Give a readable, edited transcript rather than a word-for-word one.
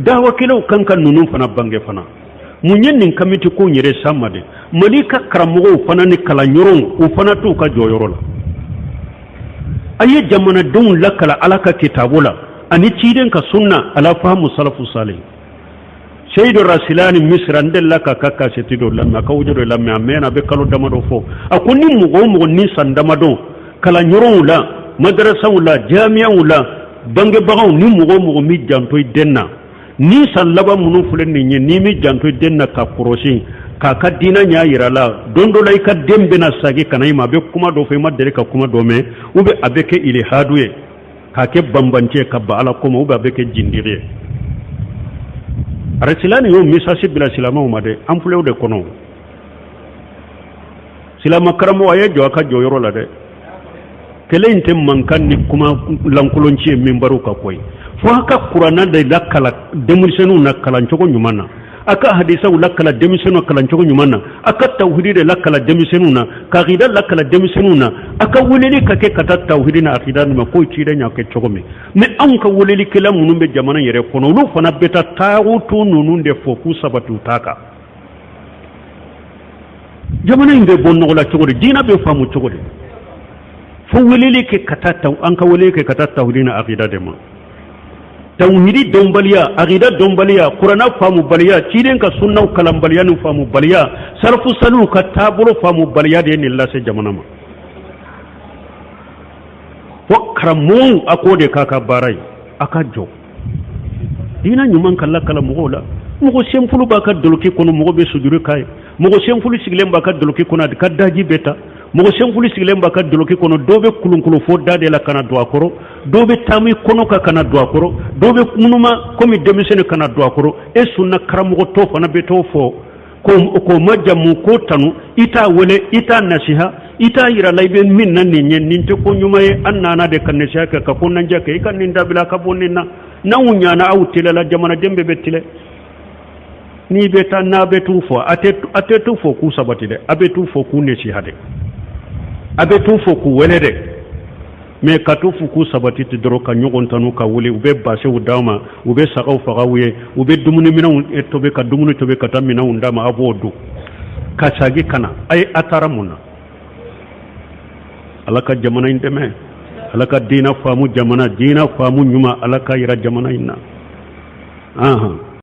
Dawakɛlaw kan ka ninnu fana bange fana. Mun ye nin kamite ko in yɛrɛ s'an ma de? Mali ka karamɔgɔw fana ni kalanyɔrɔw, u fana t'u ka jɔyɔrɔ la. A ye jamanadenw lakala Ala ka kitabu la ani ciden ka sunna ala fahamu salafu salih. Seyidu Rasilani Misira, n delila k'a ka kasɛti dɔ lamɛn, a ka audio dɔ lamɛn, a mɛnna, a bɛ kalo damadɔ fɔ. A ko ni mɔgɔ o mɔgɔ ni san damadɔ kalanyɔrɔw la, madarasaw la, jamiyaw la, bangebagaw, ni mɔgɔ o mɔgɔ m'i janto i den na ni san laban minnu filɛ nin ye, n'i m'i janto i den na ka kɔrɔsi k'a ka diinɛ ɲɛ yira la, don dɔ la i ka den bɛna sagi ka na i ma, a bɛ kuma dɔ fɔ i ma deli ka kuma dɔ mɛn, ou bien a bɛ kɛ ilihadu ye, k'a kɛ banbanci ye ka ban Ala ko ma, ou bien a bɛ kɛ jindiri ye. Arasilani y'o message bila silamɛw ma dɛ. An filɛ o de kɔnɔ. Silamɛ karamɔgɔ, a ye jɔ a ka jɔyɔrɔ la dɛ. Kɛlɛ in tɛ mankan ni kuma lankolonci ye minbariw kan koyi. Fo a ka kuranna de lakala denmisɛnninw na kalancogo ɲuman na, a ka hadisaw lakala denmisɛnninw kalancogo ɲuman na, a ka tawhidi de lakala denmisɛnninw na, ka akida lakala denmisɛnninw na. A ka weleli ka kɛ ka taa tawhidi ni akida ma k'o ciden y'a kɛ cogo min. Mais anw ka welelikɛla minnu bɛ jamana yɛrɛ kɔnɔ, olu fana bɛ taa taagutu ninnu de fɔ k'u sabati u ta kan. Jamana in bɛ bɔ nɔgɔ la cogo di? Diinɛ bɛ faamu cogo di? Fo weleli kɛ ka taa, an ka weleli kɛ ka taa tawhidi ni akida de ma. Tawhidi dɔnbaliya, akida dɔnbaliya, kuranna faamubaliya, ciden ka sunnaw kalanbaliya ni faamubaliya, salafu saliw ka taabolo faamubaliya de ye nin lase jamana ma. Fo karamɔgɔw, a k'o de k'a ka baara ye, a ka jɔ diinɛ ɲuman ka lakala mɔgɔw la. Mɔgɔ senfulu b'a ka doloki kɔnɔ, mɔgɔ bɛ sujuru k'a ye. Mɔgɔ senfulu sigilen b'a ka doloki kɔnɔ, a ka daji bɛ ta. Mɔgɔ senfulu sigilen b'a ka doloki kɔnɔ, dɔw bɛ kulunkulu fo da de la ka na don a kɔrɔ, dɔw bɛ taama i kɔnɔ kan ka na don a kɔrɔ, dɔw bɛ ŋunuma komi denmisɛnnin ka na don a kɔrɔ. E sunna karamɔgɔ tɔ fana bɛ t'o fɔ k'o majamu, k'o tanu. I t'a wele, i t'a nasiha, i t'a yira la i bɛ min na nin ye, nin tɛ ko ɲuman ye. An nana de ka nasiha kɛ, ka ko nandiya kɛ. I ka nin dabila, ka bɔ nin na. N'anw ɲana, aw teliyala, jamanaden bɛɛ bɛ tile. N'i bɛ taa n'a bɛ t'u fɔ, a tɛ t'u fɔ k'u sabati dɛ, a bɛ t'u fɔ k'u nasiha dɛ, a bɛ t'u fɔ k'u wele dɛ. Mais ka t'u fɔ k'u sabati tɛ dɔrɔn ka ɲɔgɔn tanu ka wuli. U bɛ basew d'aw ma, u bɛ sagaw faga u ye, u bɛ dumuniminɛnw tobi, ka dumuni tobi ka taa minɛnw d'a ma, a b'o dun ka sagi ka na. A ye a taara mun na? Ala ka jamana in dɛmɛ, Ala ka diinɛ faamu jamana, diinɛ faamu ɲuman, Ala ka yira jamana in na. Ahan.